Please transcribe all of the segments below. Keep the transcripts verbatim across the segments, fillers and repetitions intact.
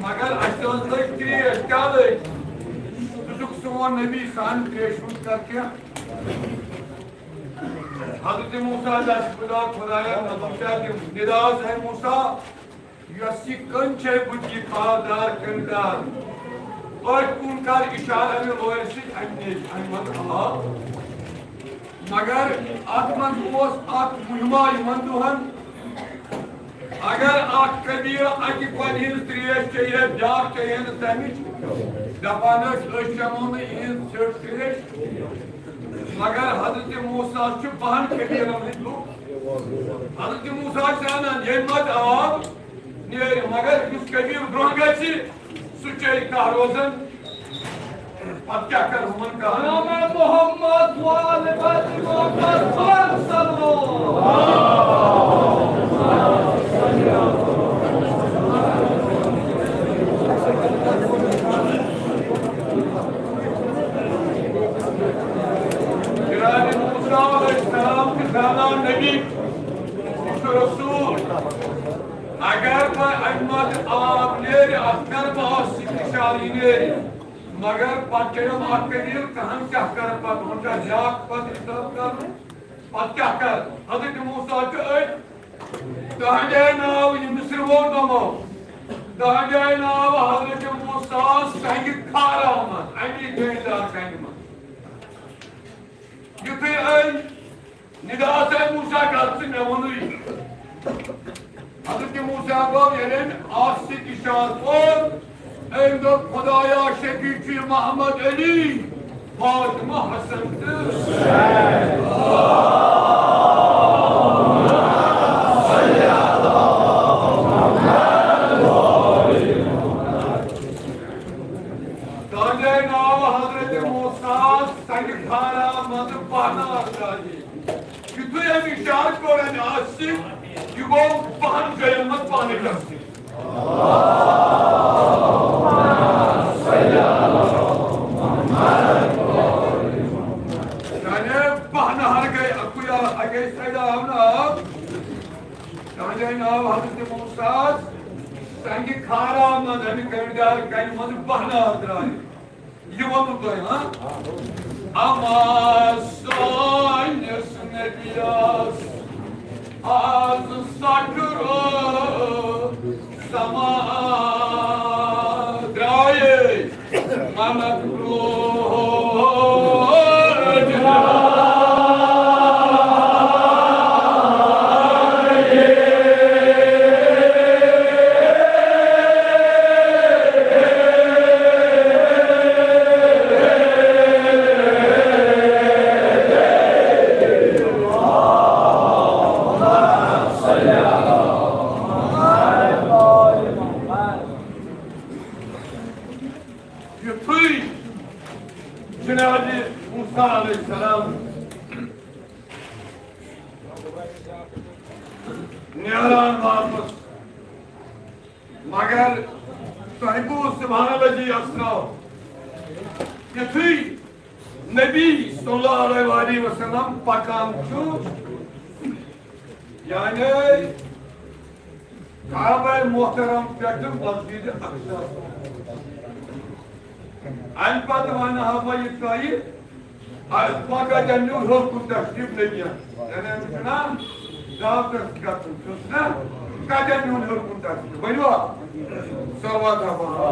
مگر اَسہِ ٲس لٔج ترٛیش، کیٛاہ لٔج؟ ژٕ چھُکھ سون نبی، سانہِ ترٛیشہِ ہُنٛد کر کینٛہہ۔ حضرت موسیٰ دَپہِ، خدا، خدایا، نبی کیٛاہ دِمہٕ؟ ندا حظ ہے موسیٰ، یۄس یہِ کٔنۍ چھے بُتھِ، یہِ خاردار کٔنٛڈۍ دار، أتھۍ کُن کر اِشارٕ اَمہِ لورِ سۭتۍ، اَمہِ نیٚچ، اَمہِ منٛز آب۔ مگر اَتھ منٛز اوس اَکھ مُہِما یِمن دۄہن۔ اگر اَکھ قبیٖلہٕ اَکہِ کۄلہِ ہٕنٛز ترٛیش چیٚیہِ ہا، بیٛاکھ چیٚیہِ ہا نہٕ تَمِچ، دَپان ٲسۍ، "أسۍ چٮ۪مو نہٕ یِہٕنٛز ژھٔٹ ترٛیش۔" مگر حضرت موسیٰ چھُ بَہَن قبیٖلَن ہٕنٛدۍ لُکھ۔ حضرت موسیٰ چھُ زانان، ییٚمہِ منٛز آب نیرِ، مگر یُس قبیٖلہٕ برٛونٛہہ گژھِ، سُہ چیٚیہِ کانٛہہ روزن۔ پتہٕ کیٛاہ کَرٕ ہُمن کَرُن؟ جناب محمد وآل بیت محمد صلی اللہ۔ جناب موسیٰ علیہ السلام چھِ زانان نبی، یہِ چھُ رسول۔ اگر وۄنۍ اَمہِ منٛز آب نیرِ، اَتھ کَرٕ بہٕ آسہِ اِشارٕ، یہِ نیرِ۔ مگر پتہٕ کٔرِو اکھ قبیٖلہٕ، کہن کیٛاہ کرٕ پتہٕ؟ وۄنۍ چھا بیٛاکھ پتہٕ حساب کرُن؟ پتہٕ کیٛاہ کرٕ؟ حضرت موسیٰ چھُ أتھۍ۔ تہنٛدے ناو یہِ مصر ووت دوٚپمو۔ تہنٛدے ناو حضرت موسیٰ سنگہِ کھارا منٛز، امی جٲنِدار کنہِ منٛز۔ یُتھُے أمۍ ندا حظ ہے موسیٰ، کر ژٕ، مےٚ ووٚنُے۔ حضرت موسیٰ گوٚو، ییٚلہِ أمۍ اَتھ سۭتۍ اِشارٕ کوٚر، أمۍ دوٚپ، خدایا، شفیع چھُ محمد علی، فاطمہ، حسن تہٕ حسین۔ تہنٛدے ناو حضرت موسیٰ سنگہِ کھارا منٛزٕ پہناو ترٛاوِ۔ یُتھُے أمۍ اِشارٕ کوٚر اَمہِ آسہِ، یہِ گوٚو بَہَن جایَن منٛز پانَے تقسیٖم۔ یعنی بَہَن ہَر گٔے اَکُے آ-، اَکے سایڈٕ آو نہٕ آب۔ تہنٛدے ناو حضرت موسیٰ سنگہِ کھارا منٛز اَمہِ کٔنٛڈۍ دار کنہِ منٛز بَہَن آب درٛاے۔ یہِ ووٚنوٕ تۄہہِ، ہاں؟ اما سٲنِس نبیَس از سَٹھ رٲژ سما درٛایے منت برٛونٛہہ۔ یُتھُے جناب موسیٰ علیہ السلام نیران واپس، مگر تۄہہِ گوٚو سبحان الذی اسریٰ۔ یُتھُے نبی صلی اللہ علیہ وآلہ وسلم پکان چھُ، یعنی کعبہ محترم پٮ۪ٹھٕ مسجد اقصیٰ۔ اَمہِ پتہٕ وَنہٕ ہا بہٕ یہِ تۄہہِ، اَ-، وۄنۍ کَتٮ۪ن نیوٗ ہیوٚر کُن تشریٖف نبیَن؟ یعنی أمِس چھُنہ دعوتَس گژھُن، چھُس نہ؟ کَتٮ۪ن نیوٗن ہیوٚر کُن تشریٖف؟ ؤنِو ہا۔ صلوات ہا پَرو۔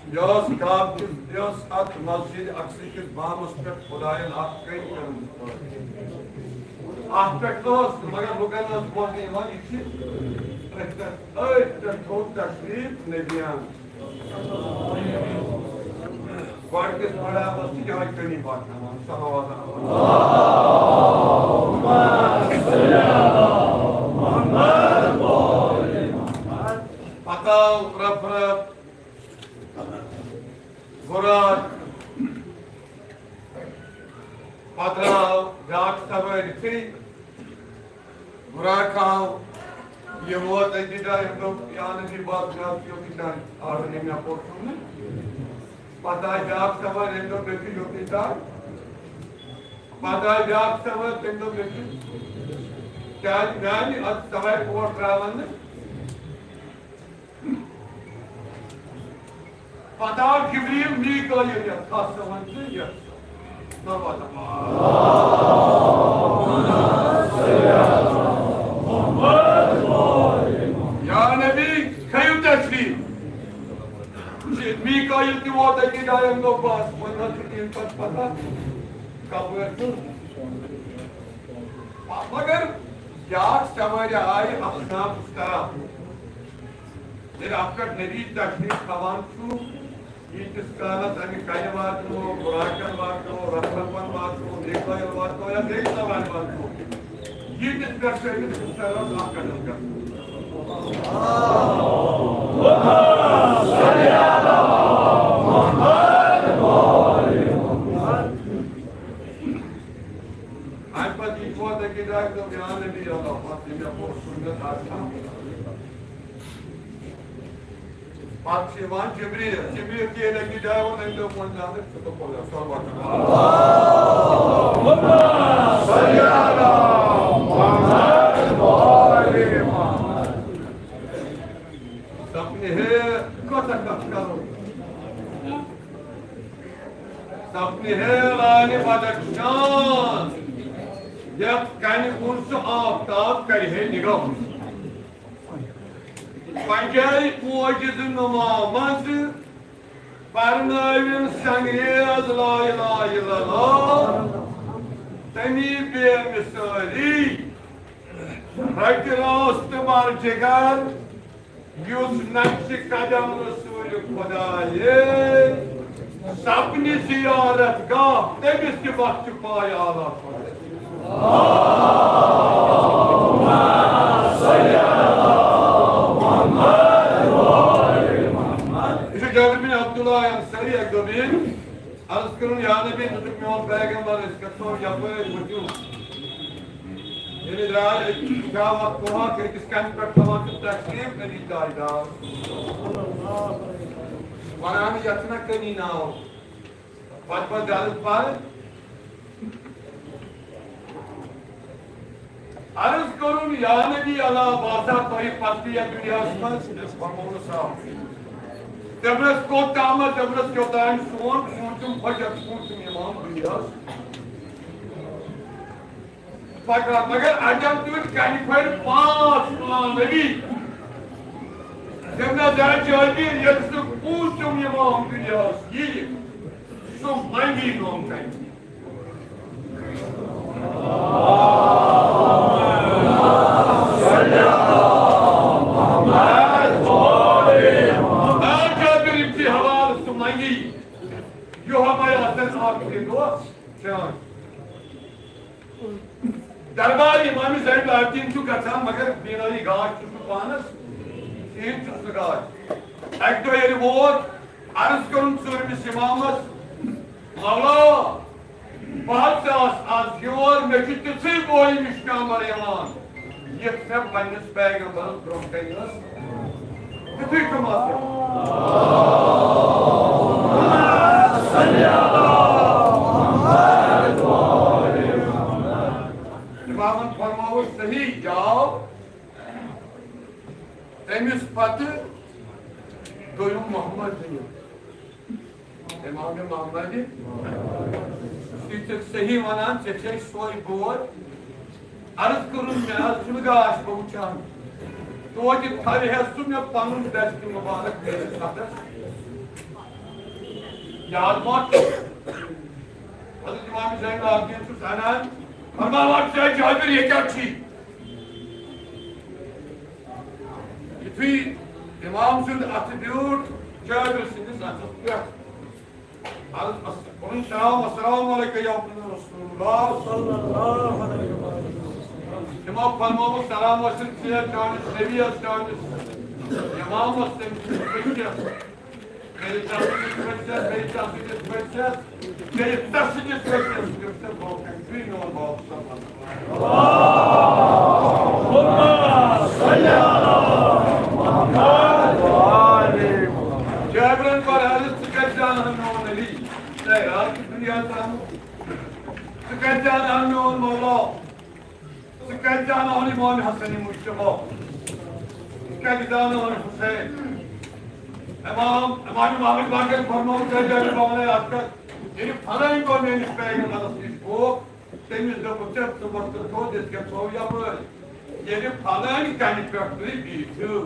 یہِ ٲس کعبہٕ کِس، یہِ ٲس اَتھ مسجد اقصی کِس بامَس پٮ۪ٹھ خۄدایَن اَکھ کٔنۍ کٔرمٕژ۔ اَتھ پٮ۪ٹھ نہٕ ٲس، مگر لُکَن ٲس بوزنہٕ یِوان، یہِ چھِ أتھۍ پٮ۪ٹھ، أتھۍ پٮ۪ٹھ تھوٚد تشریٖف نبیَن۔ گۄڈٕ کِس پڑاوَس چھِ یِہوٚے کٔنی باسان، صلوات۔ پتہٕ آو رف رف براق، پتہٕ آو بیٛاکھ سوٲرۍ یِتھُے براق آو، یہِ ووت أتی تام، أمۍ دوٚپ، "یا نبی، بس، مےٚ آو یوٚتُے تام، آرڈر یہِ مےٚ کوٚر چھُم نہٕ۔" پتہٕ آے بیٛاکھ سوٲرۍ، أمۍ دوٚپ، "مےٚ چھُ یوٚتُے تام۔" پتہٕ آیہِ بیٛاکھ سوٲرۍ، تٔمۍ دوٚپ، "مےٚ چھُ کیٛازِ میٛانہِ اَتھ سوارِ اوٹ راوان نہٕ؟" پتہٕ آو جبریل میکائیل یتھ خاص سوٲرۍ تہٕ یتھ سوٲرۍ۔ یا نبی، کھیٚیِو تشریف۔ میکائیل تہِ ووت أتی جایہِ، أمۍ دوٚپ، "بس، وۄنۍ حظ چھُ دِنہٕ پتہٕ پتہ کپٲرۍ چھُ۔" مگر بیٛاکھ سوٲرۍ آیہِ اصناف مشترا۔ ییٚلہِ اَتھ پٮ۪ٹھ نبی تشریف تھاوان چھُ، ییٖتِس کالس اَمہِ کنہِ واتنو، بُراکن واتنو، رفرفن واتنو، میکائیل واتنو یا بیٚیہِ سوارِ واتنو، ییٖتِس پٮ۪ٹھ چھُ أمِس مشترس اکھ قدم گژھُن۔ اَمہِ پتہٕ یہِ چھُ واتان کہِ ڈاکٹر، یا نبی اللہ، پتہٕ یہِ مےٚ کوٚر سُنت آسان۔ پتہٕ چھُ یِوان جبریل، جبریل تہِ ییٚلہِ اَکہِ جایہِ ووت، أمۍ دوٚپ، وۄنۍ زانَکھ ژٕ تہٕ پۄلہِ، صلوات۔ سپنہِ ہے کۄس اکھ کتھ کرو؟ سپنہِ ہے لالہِ بدخشان، یتھ کنہِ کُن سُہ آفتاب کرِ ہے نگاہ۔ پنجٲبۍ معجزٕ نما منٛز پرنٲوِن سنگریز لا الہ الا اللہ، تمی بے مثٲلی رٹہِ راست بر جگر، یُس نقشِ قدم رسول خدایے، سپنہِ زیارت گاہ، تٔمِس تہِ وقت چھُ پاے اعلیٰ خدایہِ۔ یہِ چھُ جابر بن عبداللہ انصاری اکہِ دۄہ بِہِتھ عرض کٔرٕن، یا نبی، ژٕ چھُکھ میون پیغمبر، أسۍ گژھو یپٲرۍ، ؤتھِو۔ ییٚلہِ درٛاے، أکِس گاو اکھ کوہ اکھ، أکِس کَنہِ پٮ۪ٹھ تھاوان چھُ تشریف، نبی تاجدار۔ وَنان یَتھ چھُنہ کٔنی ناو۔ پَتہٕ پَتہٕ درد پَرٕ۔ عرض کوٚرُن، یا نبی اللہ، بہٕ آسا تۄہہِ پَتہٕ یَتھ دُنیاہَس منٛز؟ فرموونَس آ۔ تٔمِس کوٚت تامَتھ؟ تٔمِس یوٚتام سون پوٗنٛژِم فجر، پوٗنٛژِم اِمام دُنیاہَس پَکان۔ مگر اَتٮ۪ن تُلۍ کَنہِ پھٔلۍ پانٛژھ، غلام نبی۔ تٔمۍ نہ زیادٕ جٲبی، ییٚلہِ سُہ پوٗنٛژِم اِمام دُنیاہَس یِیہِ، سُہ منٛگی نوم کَنہِ۔ آ جابر، یِم چھِ حوالہٕ سُہ منگی۔ یُہے آسن اکھ زٕ دۄہ چٲنۍ۔ دربار امام زین العابدین چھُ گژھان، مگر بینٲیی گاش چھُس نہٕ پانس، کِہیٖنۍ چھُس نہٕ گاش۔ اکہِ دۄہ ییٚلہِ ووت، عرض کوٚرُن ژوٗرمِس امامس، مولا، بہٕ حظ ژاس از یور، مےٚ چھُ تِژھٕے بوے مِشکامبر یِوان، یِتھ مےٚ پننِس پیغمبرس برونٛہہ کنہِ ٲس، تِتھُے چھُم از یِوان۔ امامن فرماوُس صحیح، یہِ آو۔ تٔمِس پتہٕ دوٚیُم محمد۔ امام محمد، ژٕ چھکھ صحیح ونان، ژےٚ چھے سۄے بوے۔ عرض کٔرٕن، مےٚ حظ چھُنہٕ گاش بہٕ وٕچھان۔ توتہِ تھاوِ ہا سُہ مےٚ پنُن دستہِ مبارک میٲنِس اتھس۔ یاد ما چھُ؟ حضرت امام زین العابدین چھُس انان، فرماوان، "ژےٚ جابر، یہِ کیٛاہ چھی؟" یُتھُے امام سُنٛد اَتھٕ بیوٗٹھ جابر سٕنٛدِس اَتھَس پٮ۪ٹھ، عرض، السلام علیکم یا محمد رسول اللہ صلی اللہ علیہ وسلم۔ تِمو فرمووُکھ، سلام ٲسِن ژےٚ چٲنِس نبیَس، چٲنِس امامَس، تٔمۍ سٕنٛدِس بٔچِیَس۔ میرے چاچو جس بچے، میرے چاچو جس بچے، میرے چاچو جس بچے، اس کے سے بہت کنٹری نو بہت سب۔ جابرن پر عرض کر جان ہم نو نبی، اے رات کی دنیا تام۔ ژٕ کَتہِ زانان میون مولا؟ ژٕ کتہِ زانان امام حسن مجتبیٰ؟ ژٕ کتہِ زانان حسین؟ امام، امام محمد باقر فرموو، ژےٚ جاے بانَے اَتھ پٮ۪ٹھ۔ ییٚلہِ فلٲنۍ گوٚو میٲنِس پیغمبرس نِش گوٚو، تٔمِس دوٚپُکھ، "ژےٚ ژٕ وۄتھ تہٕ تھوٚد، یِتھ کٔنۍ تھوٚو یپٲرۍ۔" ییٚلہِ فلٲنۍ کنہِ پٮ۪ٹھ تُہۍ بِہِو،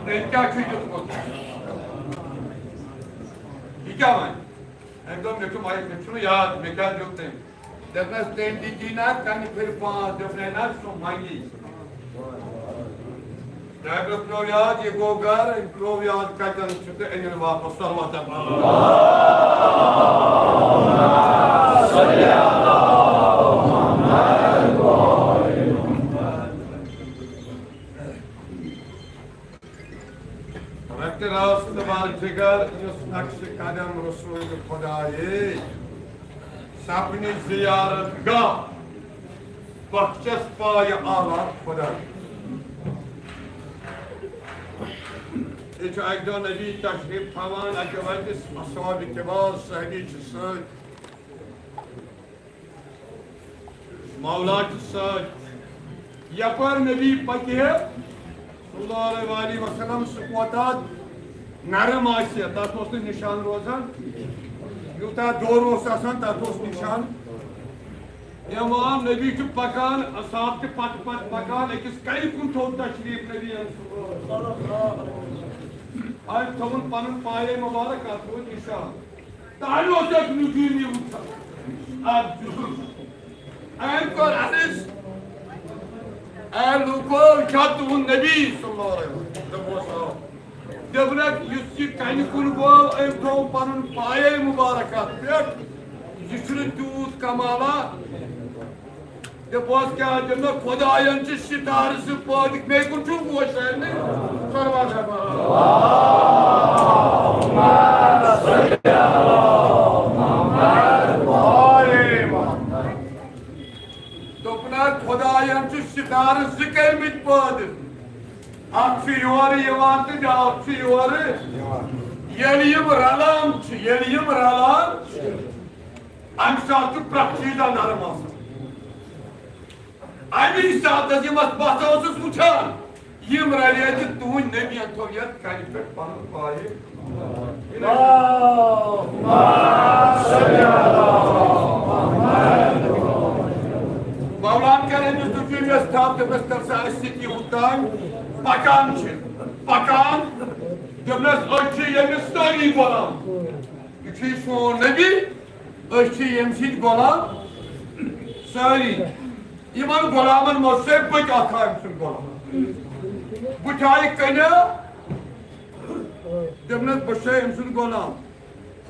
تٔمۍ کیٛاہ چھُ دیُتمُت؟ یہِ کیٛاہ وَنہِ؟ أمۍ دوٚپ، "مےٚ چھُ مَے-، مےٚ چھُنہٕ یاد، مےٚ کیٛاہ دیُت تٔمۍ۔" دوٚپنَس، "تٔمۍ دِتی نا کَنہِ پھٔلۍ پانٛژھ؟" دوٚپنَے، "نہ، سُہ منٛگی۔" ڈاکٹرَس پیوٚو یاد، یہِ گوٚو گَرٕ، أمۍ پیوٚو یاد کَتٮ۪ن چھُ تہٕ أنِن واپَس۔ صلوات۔ رتہِ راست بار جگر، یُس نقش قدم رسول خدایے، سپنہِ زیارت گاہ، بخشس پایہِ آلات خدایے۔ یہِ چھُ اکہِ دۄہ نبی تشریف تھاوان، اکہِ وتہِ اصحاب کبار صحابی چھِ سۭتۍ۔ مولا چھُ سۭتۍ۔ یپٲرۍ نبی پکہِ ہے، صلی اللہ علیہ وآلہ وسلم، سُہ کوتاہ نرم آسہِ ہے، تتھ اوس نہٕ نشان روزان۔ یوٗتاہ دوٚر اوس آسان، تتھ اوس نشان۔ امام نبی چھُ پکان، اصحاب تہِ پتہٕ پتہٕ پکان، أکِس کنہِ کُن تھوٚو تشریف نبی۔ أمۍ تھوٚوُن پنُن پایے مبارک، اتھ روٗد نشان۔ تانۍ اوس اکھ نجومی وٕچھان۔ اکھ جُزُر۔ أمۍ کوٚر عرض، "اے لوٗکو، یہِ چھا تُہُنٛد نبی؟" صلی اللہ علیہ وسلم۔ دوٚپُس، "آ۔" دوٚپنَکھ، "یُس یہِ کنہِ کُن گوٚو، أمۍ تھوٚو پنُن پایے مبارک اتھ پٮ۪ٹھ۔ یہِ چھُنہٕ تیوٗت کمالا۔" تہٕ بہٕ اوسُس کیٛاہ دِمہٕ نہٕ خۄدایَن چھِ سِتارٕ زٕ پٲدٕ، مےٚ کُن چھُ ووش سارنٕے۔ صلوات۔ دوٚپُن حظ، خۄدایَن چھِ سِتارٕ زٕ کٔرمٕتۍ پٲدٕ۔ اَکھ چھُ یورٕ یِوان تہٕ بیٛاکھ چھُ یورٕ۔ ییٚلہِ یِم رَلان چھِ، ییٚلہِ یِم رَلان چھِ، اَمہِ ساتہٕ چھُ پرٛٮ۪تھ چیٖز اندر آسان۔ اَمی ساتہٕ یِم اَتھ بہٕ ہسا اوسُس وٕچھان، یِم رَلے تہٕ تُہٕنٛدۍ نبیَن تھوٚو یَتھ کَنہِ پٮ۪ٹھ پَنُن پایہِ۔ مولاہن کَرِ أمِس دُشمنِس تھپھ، دوٚپنَس، "تَل سا، أسۍ سۭتۍ یِہُس تام پَکان چھِ، پَکان۔" دوٚپنَس، "أسۍ چھِ ییٚمِس سٲری غلام۔ یہِ چھُ سون نبی۔" أسۍ چھِ ییٚمہِ سۭتۍ غلام سٲری۔ یِمن غلامن منٛز چھُسے بہٕ تہِ اکھ أمۍ سُنٛد غلام۔ بہٕ چھُ یہِ کَنہِ، دوٚپنَس، "بہٕ چھُسے أمۍ سُنٛد غلام۔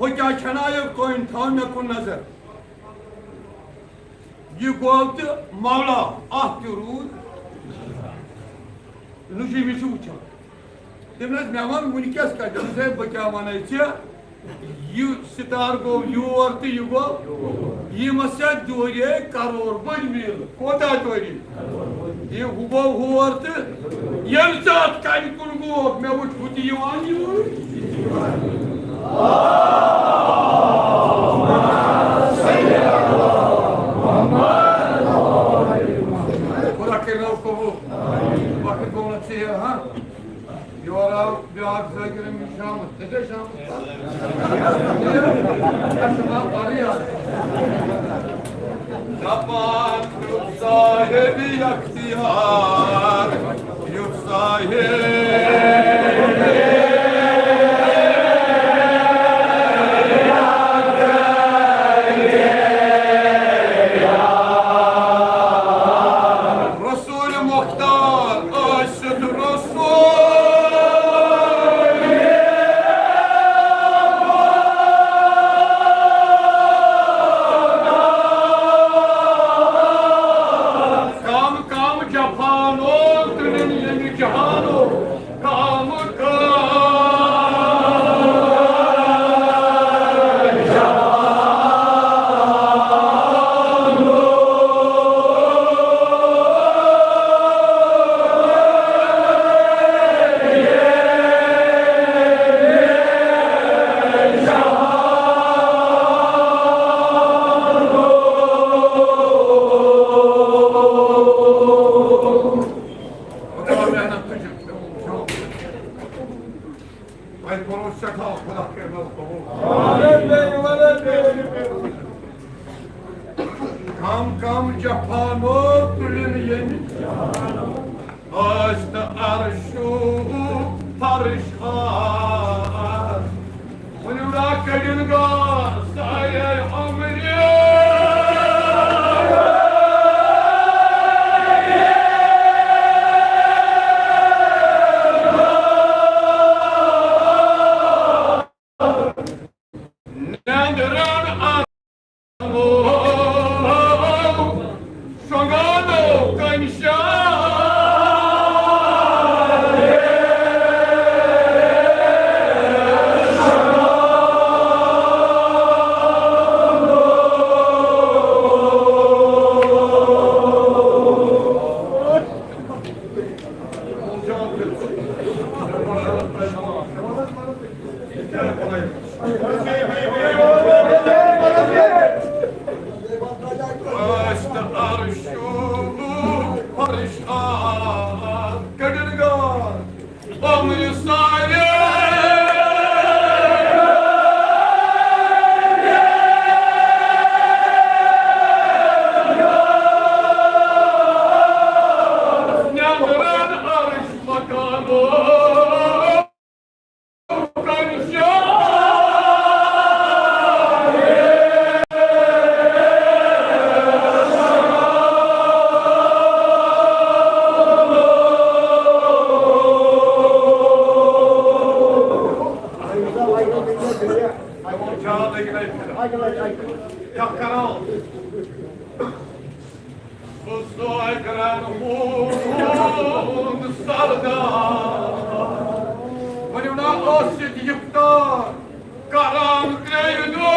ہُہ کیٛاہ چھَنا یہِ کٔنۍ، تھاو مےٚ کُن نظر۔" یہِ گوٚو تہٕ مولا اَتھ تہِ روٗد نُجومی چھُ وٕچھان۔ تٔمۍ دوٚپ، "مےٚ وَن وٕنکیٚس کَتہِ؟" دوٚپمَس، "ہے، بہٕ کیٛاہ وَنَے ژےٚ؟ یہِ سِتار گوٚو یور تہٕ یہِ گوٚو یہِ۔ مےٚ سۭتۍ دوٗرے کَرور بٔدۍ میٖل۔ کوتاہ دوٗری؟ یہِ ہُہ گوٚو ہور تہٕ ییٚمہِ ساتہٕ کَنہِ کُن گوٚو، مےٚ وٕچھ ہُہ تہِ یِوان یوٗرۍ۔" خۄدا کٔرِنو قبوٗل۔ وقت گوٚو نہٕ ژیر، ہاں؟ یورٕ آو بیٛاکھ ذٲکِر احمد شامت۔ ژےٚ چھےٚ شامت پَتہٕ؟ اَسہِ چھُ ناو پَرٕے آز۔ دَپان چھُ صاحب اختیار، یُس صاحب رسول مختار ٲسِتھ رسول کم کم جفانو تُلِن ییٚمہِ جہانو۔ کم کم جفانو تُلِن ییٚمہِ، ٲسۍ تہٕ عرشُک فرش آس۔ ؤنِو نا، کٔڑِن گاش سارے عمرِ۔ نیندرن آمو شۄنٛگانو کنہِ شام۔ ٲسۍ تہٕ عرشُک فرش آس، کٔڑِن گاش عمرِ سارے۔ نیندرن عرش مکانو کیٛاہ کرو؟ بہٕ سوے کران ہُنٛد سردار۔ ؤنِو نا، اوس ییٚتہِ یِفتار کران ترٛیٚیہِ دۄہ۔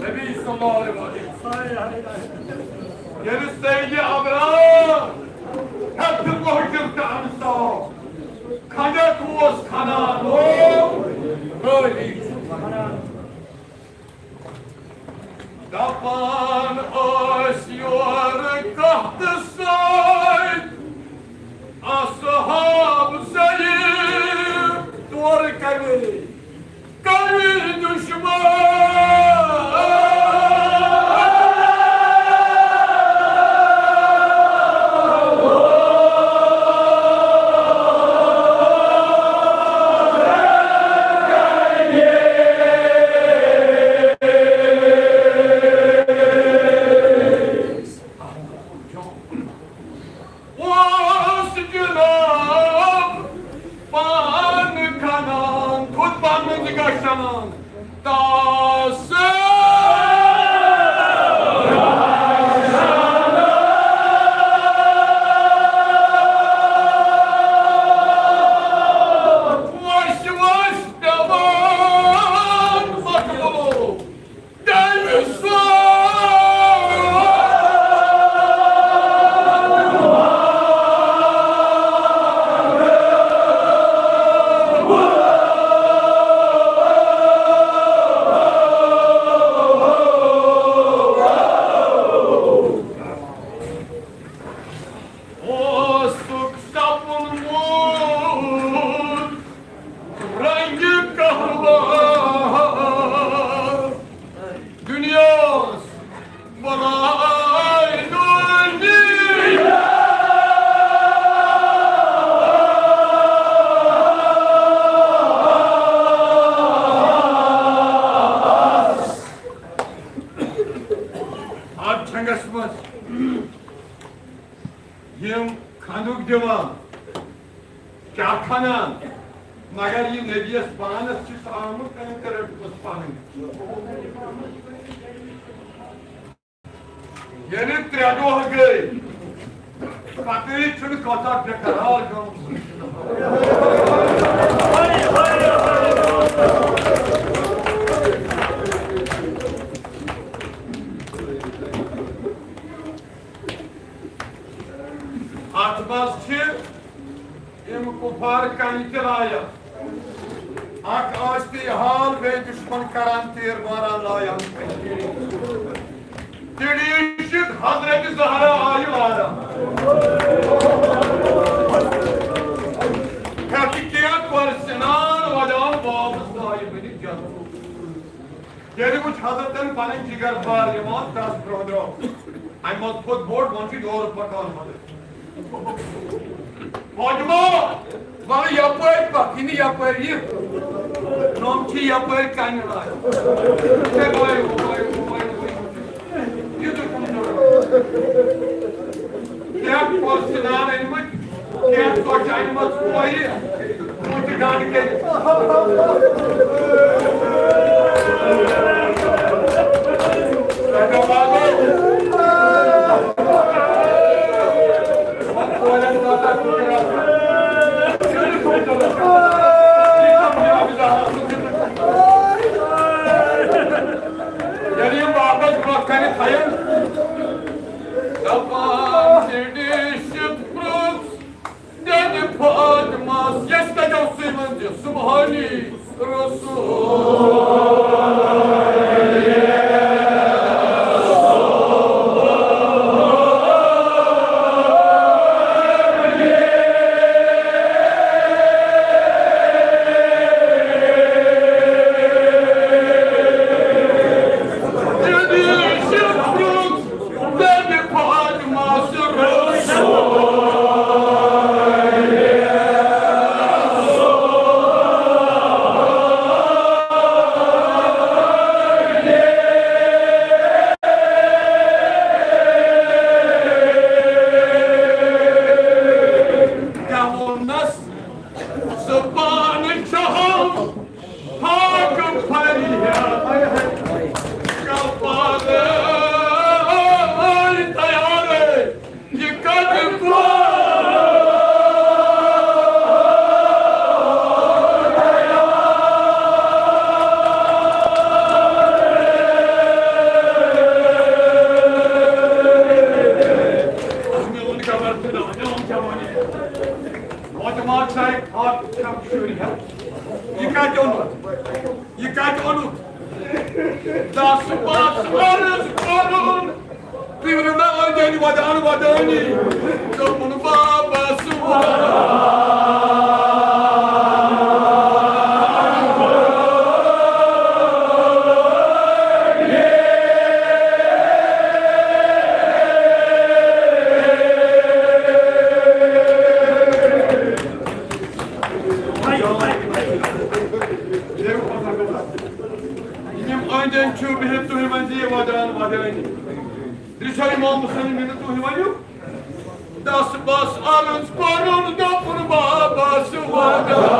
نبی صلی اللہ علیہ وسلم۔ ییٚلہِ سید ابرار ہیٚتھ مُہجر تہٕ انصار کھنڈت اوس کھنان، او غٲلی۔ دپان ٲسۍ یورٕ کتھ سۭتۍ اصحاب ضعیف تورٕ کنے قوی دشمن۔ اوس جناب پان کھنان، خود پانہٕ منٛز گژھان تاس۔ وش وش پٮ۪وان مقبول۔ اوسُکھ سپُنمُت رنگِ قہوہ دُنیاہس بلایہِ دُنیا۔ اتھ جنگس منٛز یِم کھنٛدُک دِوان، کیٛاہ کھنان؟ مگر یہِ نبیَس پانَس چھُ آمُت، أمۍ تہِ رٔٹمٕژ پنٕنۍ۔ یعنی ترٛےٚ دۄہ گٔے، پتہٕ چھُنہٕ کانٛہہ بے قرار گوٚمُت۔ اتھ منٛز چھِ یِم کفار کنہِ تہِ لایان۔ اکھ ٲسۍ تہِ حال، بیٚیہِ دُشمن کران تیر ماران لایان۔ تیٚلہِ چھِ حضرت زہرا آیہِ واران۔ کھٮ۪تھ کینٛہہ کورِ سنان ودان واپس آیہِ ؤنِتھ جنتُک۔ ییٚلہِ وٕچھ حضرتن پنٕنۍ جگر بار یِوان تس برونٛہہ برونٛہہ، امہِ منٛز کھوٚت بوٚڑ، وۄنۍ چھُ یورٕ پکان حضرت۔ فاطمہ، وَلہٕ یَپٲرۍ پَکھ، یہِ نہٕ یَپٲرۍ یہِ۔ نۄم چھِ یَپٲرۍ کَنہِ لایان۔ ہے وایو، وایو، وایو، وایو۔ یہِ تُہۍ کٕم ضروٗرت؟ کیٛاہ پٔژھۍ سٕنٛدان أنۍمٕتۍ؟ کیٛاہ ژۄچہِ اَنِمَژٕ کورِ؟ بُتھِ گنٛڈ کٔرِتھ۔ ییٚلہِ یِم واپس برٛونٛہہ کنہِ تھایَن، دَپان چھِ ڈیٖشِتھ پرٛژھ، دَپہِ فاطمہ، یَس کَتٮ۪و سُے ؤنۍ زِ سبحانی رسول۔ کیٛاہ ووٚننس؟ زبان چھہم، پاک فریاد، کفارے تیارے، یہ کتھ کو نوجوان صاحب، آپ چھا شُرۍ ہٮ۪تھ؟ یہِ کَتہِ اوٚنُتھ؟ یہِ کَتہِ اوٚنُتھ؟ دَس پاس عرض کوٚرُن۔ تُہۍ ؤنِو مےٚ أنٛدۍ أنٛدۍ ودان ودٲنی۔ دوٚپُن بابس ودان۔ یِم أنٛدۍ أنٛدۍ چھِو بِہِتھ، تُہۍ ؤنۍ زِ یہِ ودان ودٲنی۔ درٛشو امام حسین مِنت تُہۍ ؤنِو۔ دَس بَس عرض کوٚرُن، دوٚپُن بابس ودان۔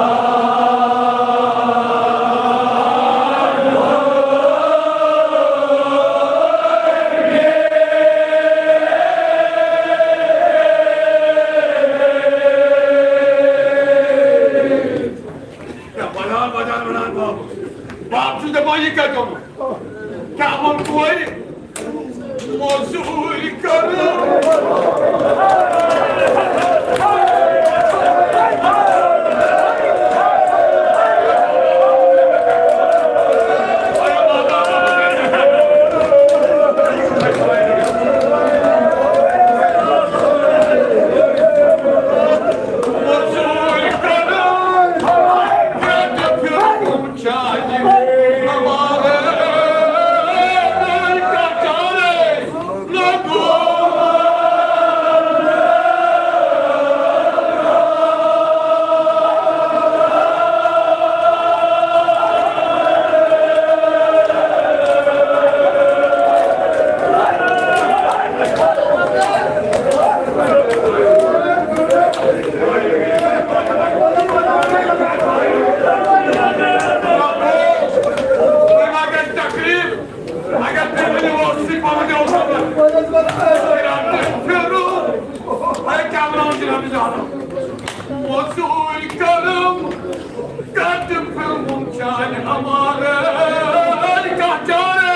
کیٛاہ ودان ودان ونان بابس؟ باب چھُس دپان، یہِ کتہِ اوٚنُتھ؟ کیٛاہ ووٚن کورِ؟ موٚزوٗرۍ کران۔ موٚزوٗرۍ کٔرٕم، کَتہِ پھِرُن چانہِ ہمارٕ کانٛہہ چارے؟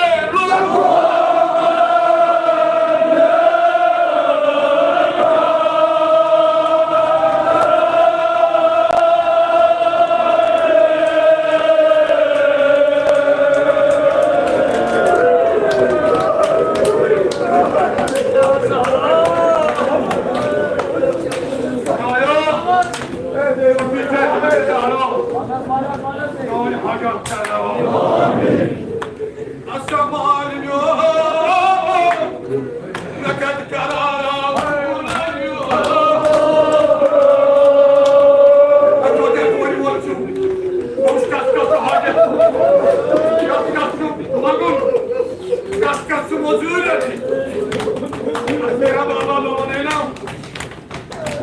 کَس کَس چھُ موٚزوٗرۍ؟ اَسہِ کَرا بابا لون ہے نا؟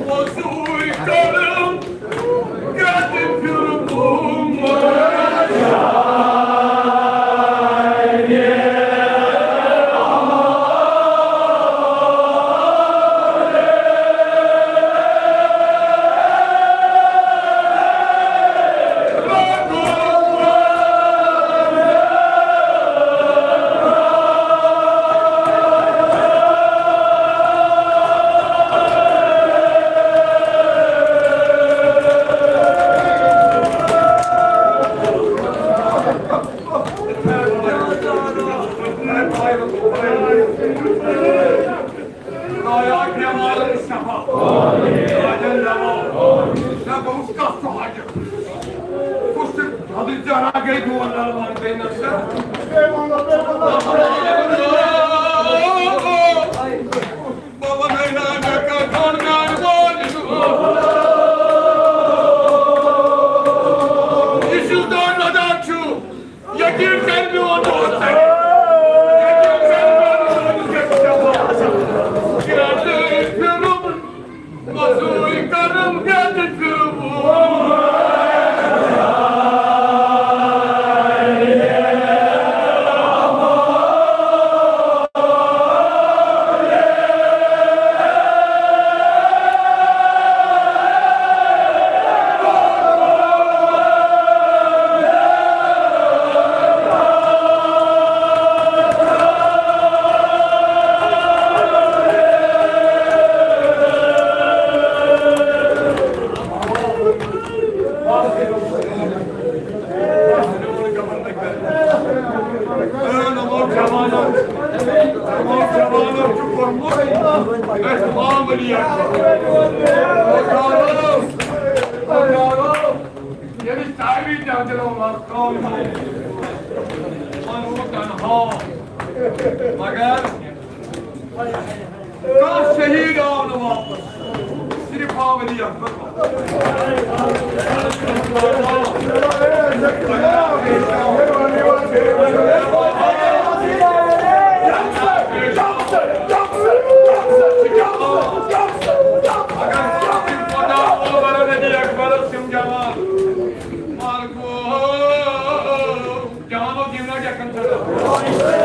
موٚزوٗرۍ کٔرٕم، کَتہِ پھِرُن؟ یقین کر میون دوست۔ یقین کر میون دوست۔ موٚزوٗرۍ کٔرٕم، کَتہِ پھِرُن؟ ییٚمِچ تعبیر تہِ آسہِ دِلو منٛز تھٲومٕژ۔ پَنُن تنہا۔ مگر کانٛہہ شہیٖد آو نہٕ واپس۔ صرف آو علی اکبر۔ اگر خدا اوبر علی اکبرس یِم جوان مارکو جوانو دیٖنا کیٛاہ کَران چھِ؟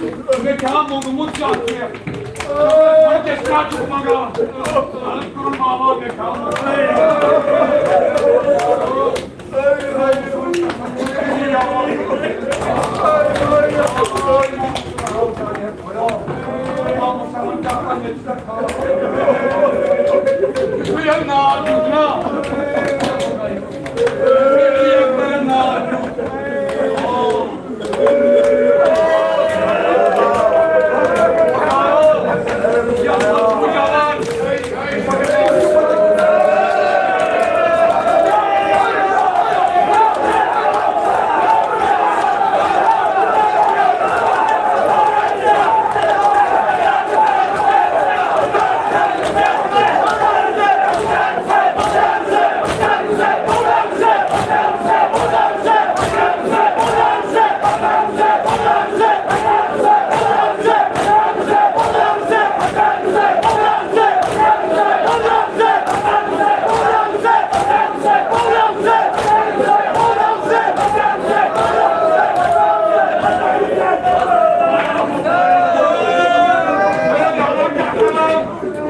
مےٚ کیٛاہ موٚنگمُت چھُ اَتھ کینٛہہ؟ وۄنۍ کیٛاہ چھُکھ منٛگان؟ عرض کوٚرُن، ماما، مےٚ کیٛاہ موٚنگمُت؟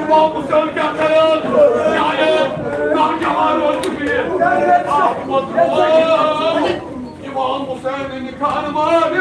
امام حسین کیٛاہ کران؟ شاید نوجوان اوس بِہِتھ۔ امام حسین نِکھان مارِ۔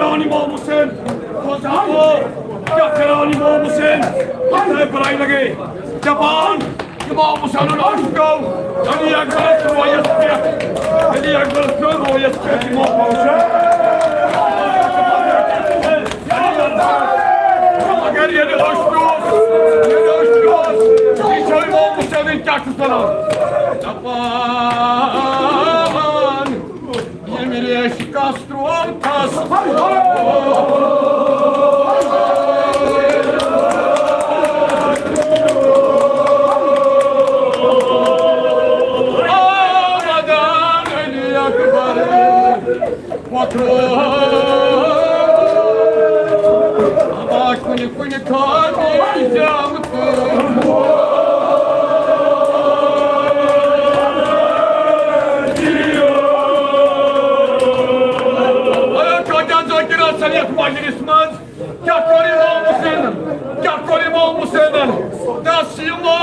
کران امام حسین، کیٛاہ کران امام حسین؟ تۄہہِ بُرٲے لگے۔ دپان امام حسینن عرض گوٚو، علی اکبرس رویس پٮ۪ٹھ، علی اکبرس چھُ رویس پٮ۪ٹھ امام حسین۔ اگر ییٚلہِ أسۍ پیوٚس، ییٚلہِ أسۍ پیوٚس، یہِ چھُ امام حسینٕے کیٛاہ چھُ کران؟ دپان ییٚمہِ ریشہِ کس ترٛوو تھس۔ آمدان علی اکبر وۄتھو۔ اما کُنہِ کُنہِ خٲطرٕ زیادٕ تہٕ۔ اے کٲتیٛاہ ذٲکِر آسن یتھ مجلس منٛز؟ کیٛاہ کوٚر امام حسینن؟ کیٛاہ کوٚر امام حسینن؟ دس یِمو۔